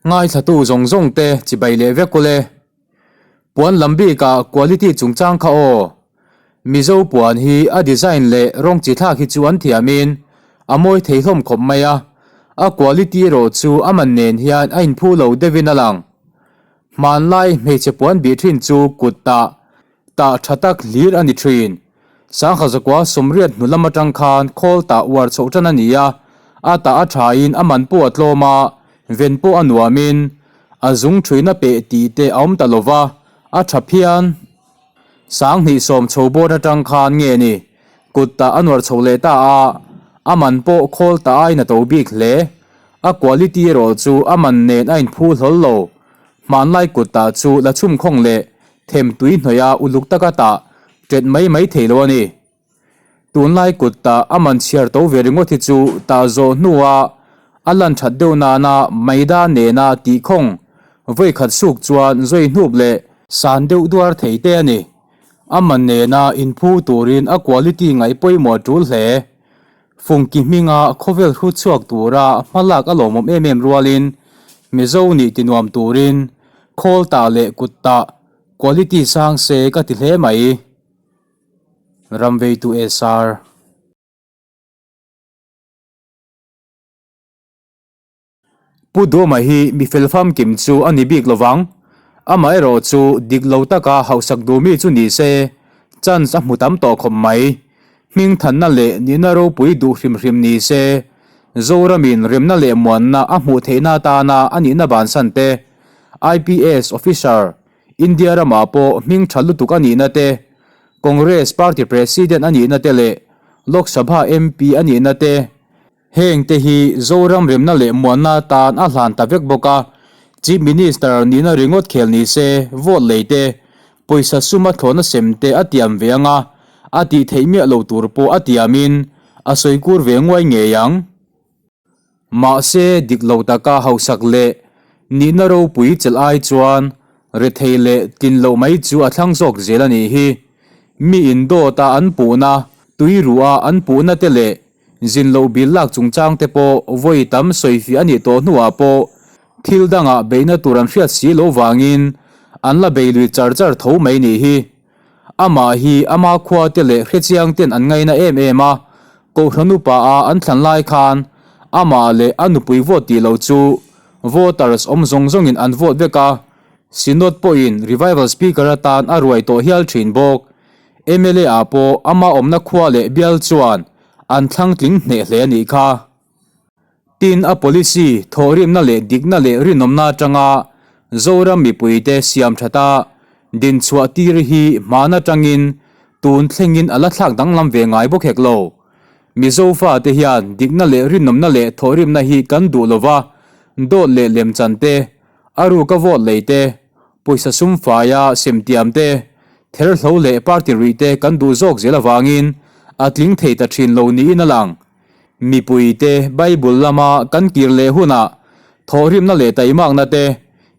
Ngaithlatu zawng zawng te chibai leh vek ule. Puan lam bikah quality chungchang kha aw. Mizo puan hi a design leh rawng chi thlak hi chu an thiamin a mawi thei hlawm khawp mai a, a quality erawh chu a man nen hian a inphu lo deuhin a lang. Hmanlai hmeichhe puan bih thin chu kut tah Tah tha tak hlir a ni thin. Sangha zakua sawmriat hnu lam atang khan khawl tah uar chhoh tan a ni a, a tah a thain a man pawh a tlawm a, ven pawh a nuamin a zung thuina peh tih te a awm ta lo va, a tha phian. Sanghnih sawm chho bawr atang khan nge ni, kut tah a nuar chho leh ta a, a man pawh khawl tah aiin a to bik hle. A quality erawh chu a man nen a inphu hlawl lo. Hmanlai kut tah chu la chhum khawng leh Them tui hnawih a uluk taka tah ṭet mai mai thei lo a ni. Tunlai kut tah a man chhiar to ve ringawt hi chu tah zawh hnua a lan ṭhat deuh nana maida nena tih khawng vawi khat suk chuan zawi hnup leh san deuh duar thei te a ni. A man nena inphu turin a quality ngaih pawimawh a ṭul hle. Fungki hminga khawvel hrut chhuak tura hmalak a lawmawm em em rualin Mizo nih tinuam turin khawl tah leh kut tah quality sang se ka ti hle mai. Ramveitu SR. Pu Duama hi mi fel famkim chu a ni bik lovang. Amaherawh chu dik lo taka hausak duh mi chu ni se, chance a hmu tam tawh khawp mai. Hmingthanna leh nihna ropui duh hrim hrim ni se, Zoramin remna leh muanna a hmuh theihna atana a nihna bansan te, IPS officer, India ramah pawh hming tha lutuk a nihna te, Congress party president a nihna te leh Lok Sabha MP a nihna te, Heng te hi Zoram remna leh muanna atan a hlan ta vek bawk a, Chief Minister nihna ringawt khel ni se, vote lei te, pawisa suma thlawhna sem te a tiam ve ang a, a tih theih miah lo tur pawh a tiamin a sawi kur ve nguai ngei ang. Mahse, dik lo taka hausak leh nihna ropui chelh ai chuan rethei leh tlin loh mai chu a thlang zawk zel a nih hi. Mi indawta an puhna, tui ruha an puhna te leh Zin loh bil lak chungchang te pawh vawi tam sawifiah a nih tawh hnuah pawh thil dangah beihna tur an hriat si loh vangin an la bei lui char char tho mai nih hi. Amah hi ama khua te leh hrechiang ten an ngaina em em a, Kohhran upa a an thlan lai khan amah leh a nupui vote tih loh chu voters awm zawng zawngin an vote vek a, Synod pawhin Revival Speaker atan a ruai tawh hial thin bawk. Mla ah pawh ama awmna khua leh bial chuan an thlang tling hneh hle a nih kha. Tin, a policy thawhrimna leh dikna leh rinawmna atanga Zoram mipuite siam thata dinchhuah tir hi hman atangin tun thlengin a la thlak danglam ve ngai bawk hek lo. Mizo fate hian dikna leh rinawmna leh thawhrimna hi kan duh lova, dawt leh lemchan te, a ruka vote lei te, Pawisa sum faia semtiam te, therhlo leh party ruih te kan duh zawk zel avangin a tling thei ta thin lo niin a lang. Mipui te Bible lama kan kir leh hunah thawhrimna leh taimakna te,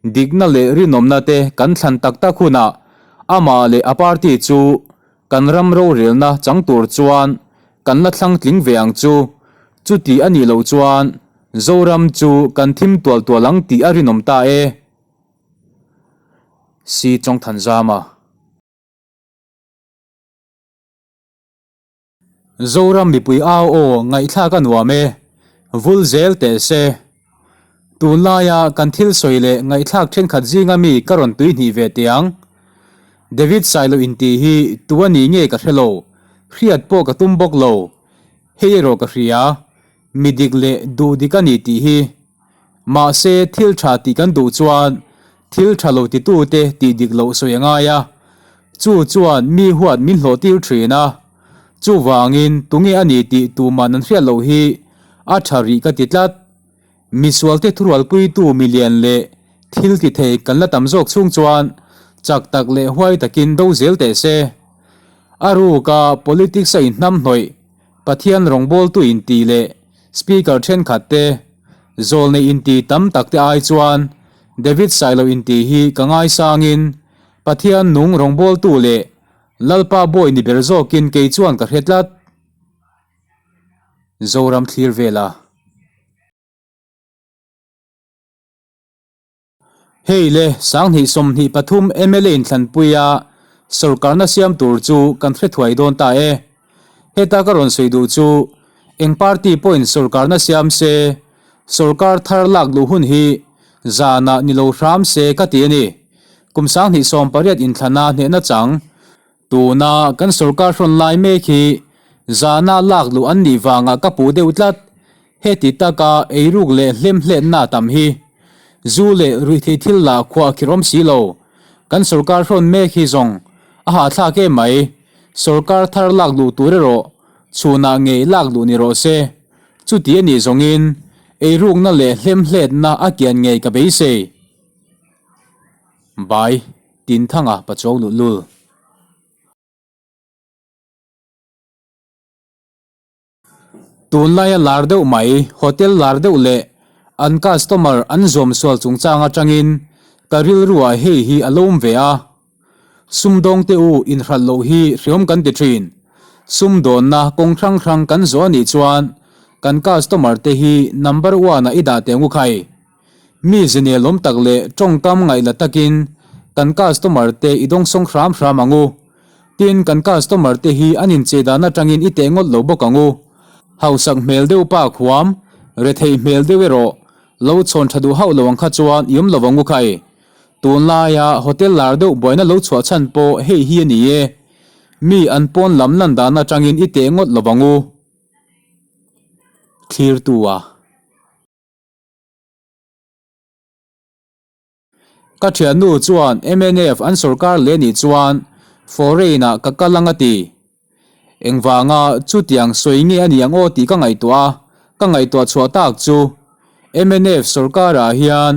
dikna leh rinawmna te kan thlan tak tak hunah amah leh a party chu kan ram rorelna chang tur chuan kan la thlang tling ve ang chu. Chuti a nih loh chuan Zoram chu kan thim tual tual ang tih a rinawm ta e. Si Chawngthanzama. Zoram mipui au aw ngaihthlak a nuam e, vul zel teh se. Tunlaia kan thil sawi leh ngaihthlak thenkhat zinga mi ka rawn tui hnih ve teh ang. David Sailo intih hi tu a ni nge ka hre lo, hriat pawh ka tum bawk lo. Hei erawh ka hria, mi dik leh duh dik a ni tih hi. Mahse, thil tha tih kan duh chuan thil tha lo titute tih dik loh sawi a ngai a. Chu chuan mi huat min hlawh tir thin a. Chuvangin tunge a ni tih tuman an hriat loh hi a tha rih ka ti tlat. Misualte thurualpuitu milian leh thil ti thei kan la tam zawk chhung chuan chak tak leh huai takin do zel teh se. A ruka politics a inhnamhnawih Pathian rawngbawltu inti leh Speaker thenkhat te, zawlnei inti tam tak te ai chuan David Sailo inti hi ka ngaisangin Pathian nung rawngbawltu leh Lalpa bawi ni ber zawkin kei chuan ka hre tlat. Zoram thlir vela. Hei le 2023 mla inthlanpuia sorkarna siam tur chu kan hre thuai dawn ta e. Heta ka rawn sawi duh chu eng party pawhin sorkarna siam se, sorkar thar lak luh hun hi zanah ni lo hram se ka ti a ni. Kum 2018 inthlana hnehna chang Tuna kan sorkar hrawn lai mek hi zana lak luh an nih vangah ka puh deuh tlat. Heti taka eiruk leh hlemhletna tam hi zu leh ruihtheih thil lah khuah khir awm si lo. Kan sorkar hrawn mek hi zawng a hahthlak em mai. Sorkar thar lak luh tur erawh chhunah ngei lak luh ni rawh se. Chuti a nih zawngin eirukna leh hlemhletna a kian ngei ka beisei. Bai Tinthanga Pachuau luhlul. Tunlaia lar deuh mai, hotel lar deuh leh an customer an zawm sual chungchang atangin ka rilruah hei hi a lo awm ve a. Sumdawng te u inhralh loh hi hreawm kan ti thin. Sumdawnna kawng hrang hrang kan zawh a nih chuan kan customer te hi number one ah i dah teh ngu khai. Mi zinelawm tak leh tawngkam ngaihla takin kan customer te i dawngsawng hram hram ang u. Tin, kan customer te hi an inchei dan atangin i teh ngawt lo bawk ang u. Hausak hmel deuh pak huam, retheih hmel deuh erawh lo chhawn tha duh hauh lo ang kha chuan i awm lo ang u khai. Tunlaia hotel lar deuh buaina lo chhuah chhan pawh hei hi a ni e. Mi an pawn lam lan dan atangin i teh ngawt lo ang u. Thlirtu a. Ka thiannu chuan mnf an sorkar leh nih chuan foreign ah ka kal ang a ti. Engvanga chutiang sawi nge a ni ang aw tih ka ngaihtuah a, ka ngaihtuah chhuah tak chu mnf sorkar ah hian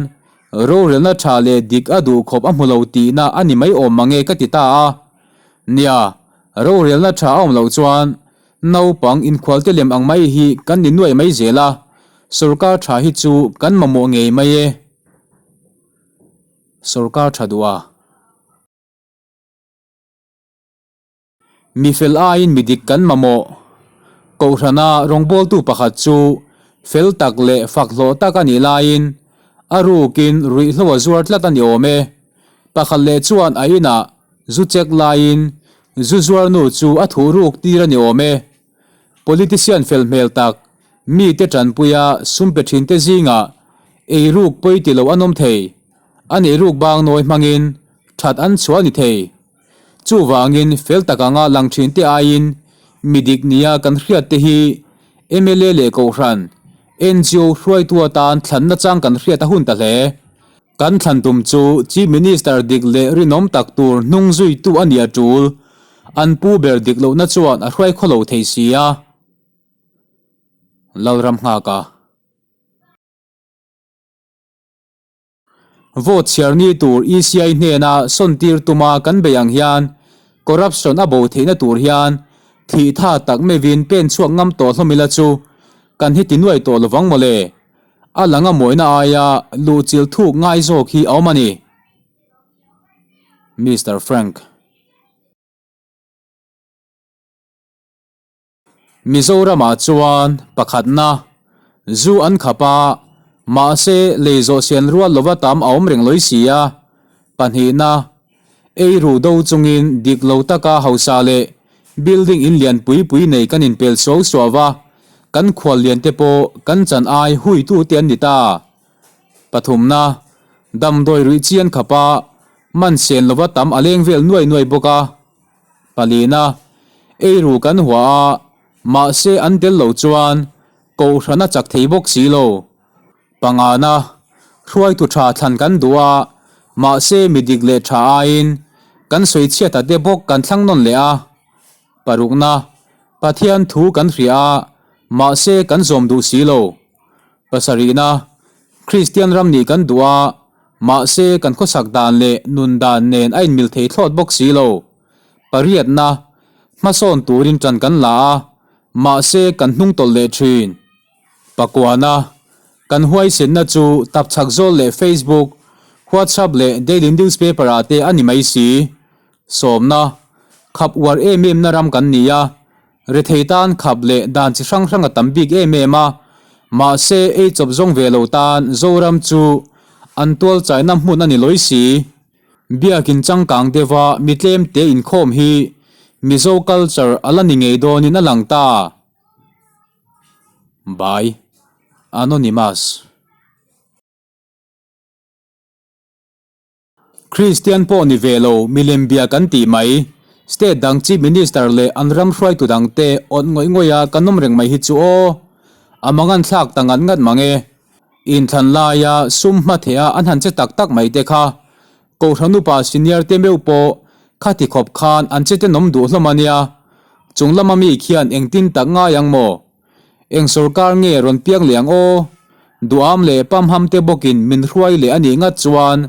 rorelna tha leh dik a duh khawp a hmu lo tihna a ni mai awm mange ka ti ta a. Nia, rorelna tha a awm loh chuan Naupang inkhualte lem ang mai hi kan ni nuaih mai zel a, sorkar tha hi chu kan mamawh ngei mai e. Sorkar tha duh a. Mi fel aiin mi dik kan mamawh. Kohhrana rawngbawltu pakhat chu fel tak leh fak hlawh tak a nih laiin a rukin ruihhlo a zuar tlat a ni awm e. Pakhat leh chuan a inah Zu check laiin zu zuar nu chu a thuh ruk tir a ni awm e. Politician fel hmel tak, mite tanpuia sum pe thinte zingah ei ruk pawi ti lo an awm thei. An ei ruk bang nawi hmangin that an chhuah a ni thei. Chuvangin fel tak anga lang thinte aiin mi dik nia kan hriat te hi mla leh Kohhran, ngo hruaitu atan thlanna chang kan hriat a hun ta hle. Kan thlan tum chu Chief Minister dik leh rinawm tak tur hnung zuitu a nih a tul. An pu ber dik lohna chuan a hruai khaw lo thei si a. Lalram nghak a. Vote chhiar ni tur ECI hnena sawn tir tuma kan bei ang hian corruption a bo theihna tur hian thih tha tak meuhin pen chhuak ngam tawh hlawm ila chu kan heti nuai tawh lovang mawle. A lang a mawina aia luhchilh thuk ngai zawk hi a awm a ni. Mister Frank. Mizoramah chuan pakhatna zu an khap a, mahse lei zawh sian rual lova tam a awm reng lawi si a. Pahnihna, ei ruh do chungin dik lo taka hausa leh building in lian pui pui nei kan inpel suau suau va, kan khual lian te pawh kan chan ai hui tu te an ni ta. Pathumna, damdawi ruih chi an khap a, man sen lova tam a leng vel nuai nuai bawk a. Palina, ei ruh kan hua a, mahse an tel lo chuan kohhran a chak thei bawk si lo. Pangana, hruaitu tha thlan kan duh a, mahse mi dik leh tha aiin kan sawi chhiat a te bawk kan thlang nawn leh a. Parukna, Pathian thu kan hria a, mahse kan zawm duh si lo. Pasarihna, Kristian ram nih kan duh a, mahse kan khawsak dan leh nun dan nen a inmil thei thlawt bawk si lo. Pariatna, hmasawn turin ṭan kan la a, mahse kan hnungtawlh leh ṭhin. Pakuana, Kan huaisenna chu tapchhak zawl leh Facebook, WhatsApp leh daily newspaper ah te a ni mai si. Sawmna, Khap uar em em na ram kan ni a, rethei tan khap leh dan chi hrang hrang a tam bik em em a, mahse ei chawp zawng ve lo tan Zoram chu An tual chaina hmun a ni lawi si. Biakin changkang deuha mi tlemte inkhawm hi Mizo culture a la ni ngei dawnin a lang ta. By Anonymous. Kristian pawh ni ve lo milem bia kan tih mai. State dang Chief Minister leh an ram hruaitu dangte awt ngawih ngawih a kan awm reng mai hi chu aw. A mangan thlak ta ngat ngat mang e. Inthlan laia sum hma theh a an han che tak tak mai te kha. Kohhran upa senior te meuh pawh khati khawp khan an che tenawm duh hlawm a nia. Chung lama mi khian engtin tak ngai ang maw? Eng sorkar nge rawn piang leh ang aw? Duham leh pamham te bawkin min hruai leh a nih ngat chuan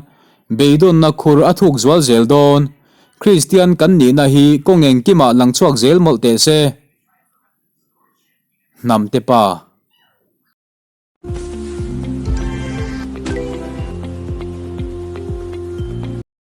beidawnna khur a thuk zual zel dawn. Kristian kan nihna hi kawng engkimah lang chhuak zel mawlh teh se. Hnamte pa.